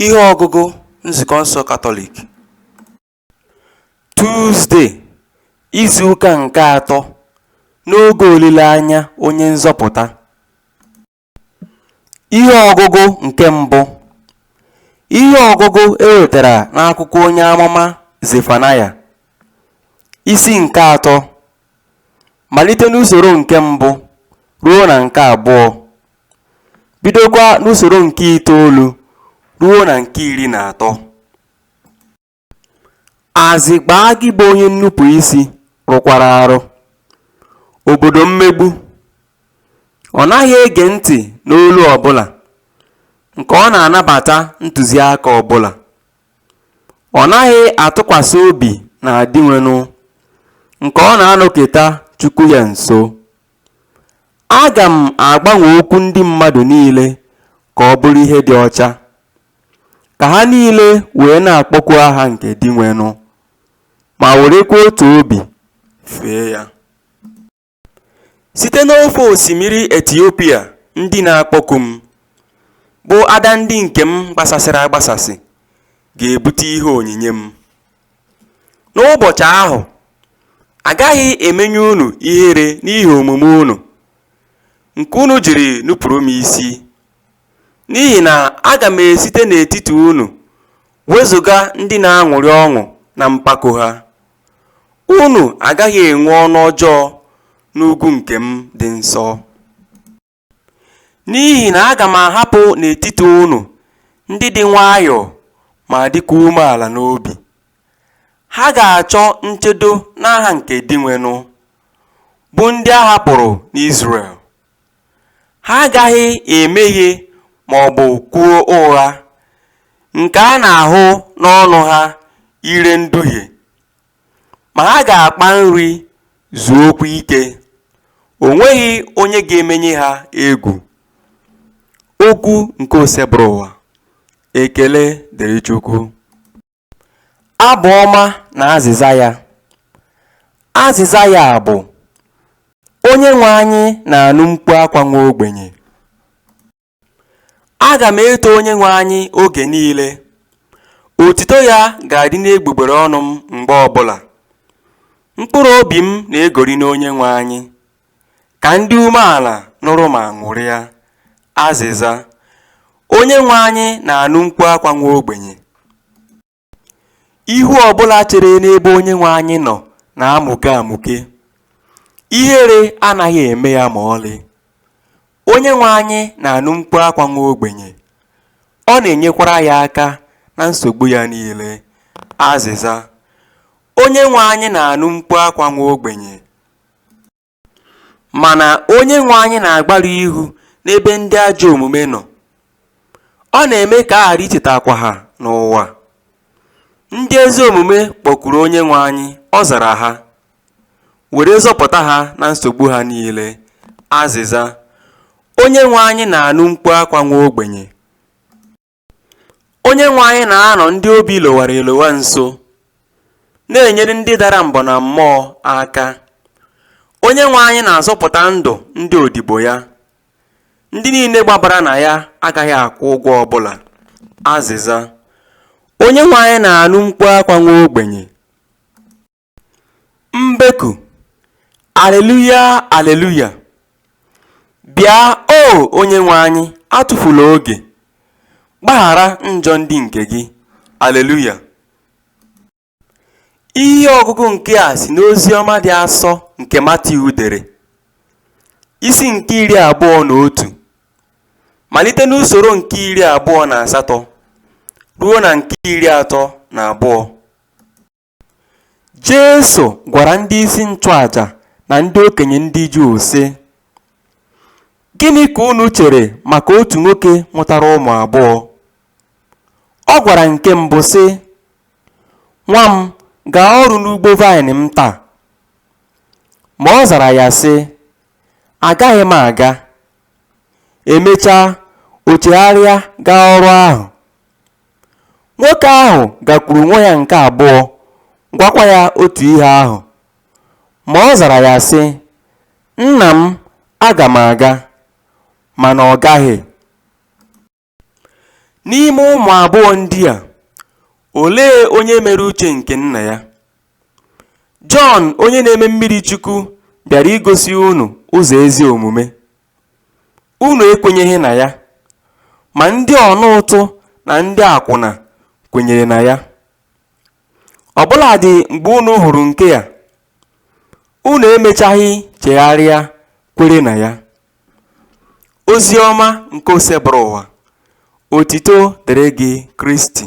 Ihe ọgụgụ Nzukọ nsọ Katọlik. Tuuzde, izu ụka nke atọ n'oge olileanya onye nzọpụta. Ihe ọgụgụ nke mbụ. Ihe ọgụgụ e wetara n'akwụkwọ onye amụma Zefanaya. Isi nke atọ. Malite n'usoro nke mbụ ruo na nke abụọ. Bidokwa n'usoro nke itoolu ruo na nke 13. Azịgbaa gị bụ onye nnupụ isi rụkwara arụ, obodo mmegbu. Ọ naghị ege ntị n'olu ọbụla, nke ọ na-anabata ntụziaka ọbụla. Ọ naghị atụkwasị obi na Dinwenụ, nke ọ na-anọketa Chukwu ya nso. Aga m agbanwe okwu ndị mmadụ niile ka ọ bụrụ ihe dị ọcha, ka ha niile wee na-akpọku aha nke Dinwenụ, ma werekwa otu obi fee ya. Site n'ofe osimiri Etiopia ndị na-akpọku m, bụ ada ndị nke m gbasasịrị agbasasị ga-ebute ihe onyinye m. N'ụbọchị ahụ, a gaghị emenye unu ihere n'ihi omume unu, nke unu jiri nupụrụ m isi. N'ihi na aga m esite n'etiti unu wezụga ndị na-aṅụrị ọṅụ na mpako ha. Unu agaghị enwe ọnụ ọjọọ n'ugwu nke m dị nsọ. N'ihi na aga m ahapụ n'etiti unu ndị dị nwayọọ ma dịkwa umeala n'obi. Ha ga-achọ nchedo n'aha nke Dinwenụ, bụ ndị a hapụrụ n'Izrel. Ha agaghị emehie maọbụ kwuo ụgha, nke a na-ahụ n'ọnụ ha ire nduhie. Ma ha ga-akpa nri zuokwa ike, o nweghị onye ga-emenye ha egwu. Okwu nke Osebụrụwa. Ekele dịrị Chukwu. Abụ ọma na azịza ya. Azịza ya bụ, Onyenwe anyị na-anụ mkpu akwa nwa ogbenye. Aga m eto Onyenwe anyị oge niile. Otito ya ga-adị n'egbugbere ọnụ m mgbe ọbụla. Mkpụrụ obi m na-egori n'Onyenwe anyị. Ka ndị umeala nụrụ ma ṅụrịa. Azịza. Onyenwe anyị na-anụ mkpu akwa nwa ogbenye. Ihu ọbụla chere n'ebe Onyenwe anyị nọ na-amụke amụke. Ihere anaghị eme ya ma ọlị. Onyenwe anyị na-anụ mkpu akwa nwa ogbenye. Ọ na-enyekwara ya aka na nsogbu ya niile. Azịza. Onyenwe anyị na-anụ mkpu akwa nwa ogbenye. Mana Onyenwe anyị na-agbarụ ihu n'ebe ndị ajọ omume nọ. Ọ na-eme ka a ghara ichetakwa ha n'ụwa. Ndị ezi omume kpọkuru Onyenwe anyị, ọ zara ha, were zọpụta ha na nsogbu ha niile. Azịza. Onyenwe anyị na-anụ mkpu akwa nwa ogbenye. Onyenwe anyị na-anọ ndị obi lowara elowa nso, na-enyere ndị dara mba na mmụọ aka. Onyenwe anyị na-azọpụta ndụ ndị odibo ya. Ndị niile gbabara na ya agaghị akwụ ụgwọ ọbụla. Azịza. Onyenwe anyị na-anụ mkpu akwa nwa ogbenye. Mbeku. Aleluya, aleluya. Bịa, O Onyenwe anyị, atụfula oge. Gbaghara njọ ndị nke gị. Aleluya. Ihe ọgụgụ nke a si n'oziọma dị asọ nke Matiu dere. Isi nke 21. Malite n'usoro nke 28 ruo na nke 32. Jesu gwara ndị isi nchụaja na ndị okenye ndị Juu sị, Gịnị ka unu chere maka otu nwoke mụtara ụmụ abụọ? Ọ gwara nke mbụ sị, Nwa m, gaa ọrụ n'ugbo vaịn m taa. Ma ọ zara ya sị, Agaghị m aga. E mechaa, o chegharịa gaa ọrụ ahụ. Nwoke ahụ gakwuru nwa ya nke abụọ gwakwa ya otu ihe ahụ. Ma ọ zara ya sị, Nna m, aga m aga. Mana ọ gaghị. N'ime ụmụ abụọ ndị a, olee onye mere uche nke nna ya? Jọn onye na-eme mmiri Chukwu bịara igosi unu ụzọ ezi omume. Unu ekwenyeghị na ya, ma ndị ọna ụtụ na ndị akwụna kwenyere na ya. Ọ bụladị mgbe unu hụrụ nke a, unu emechaghị chegharịa kwere na ya. Ozi ọma nke Osebụrụwa. Otito dịrị gị Kristi.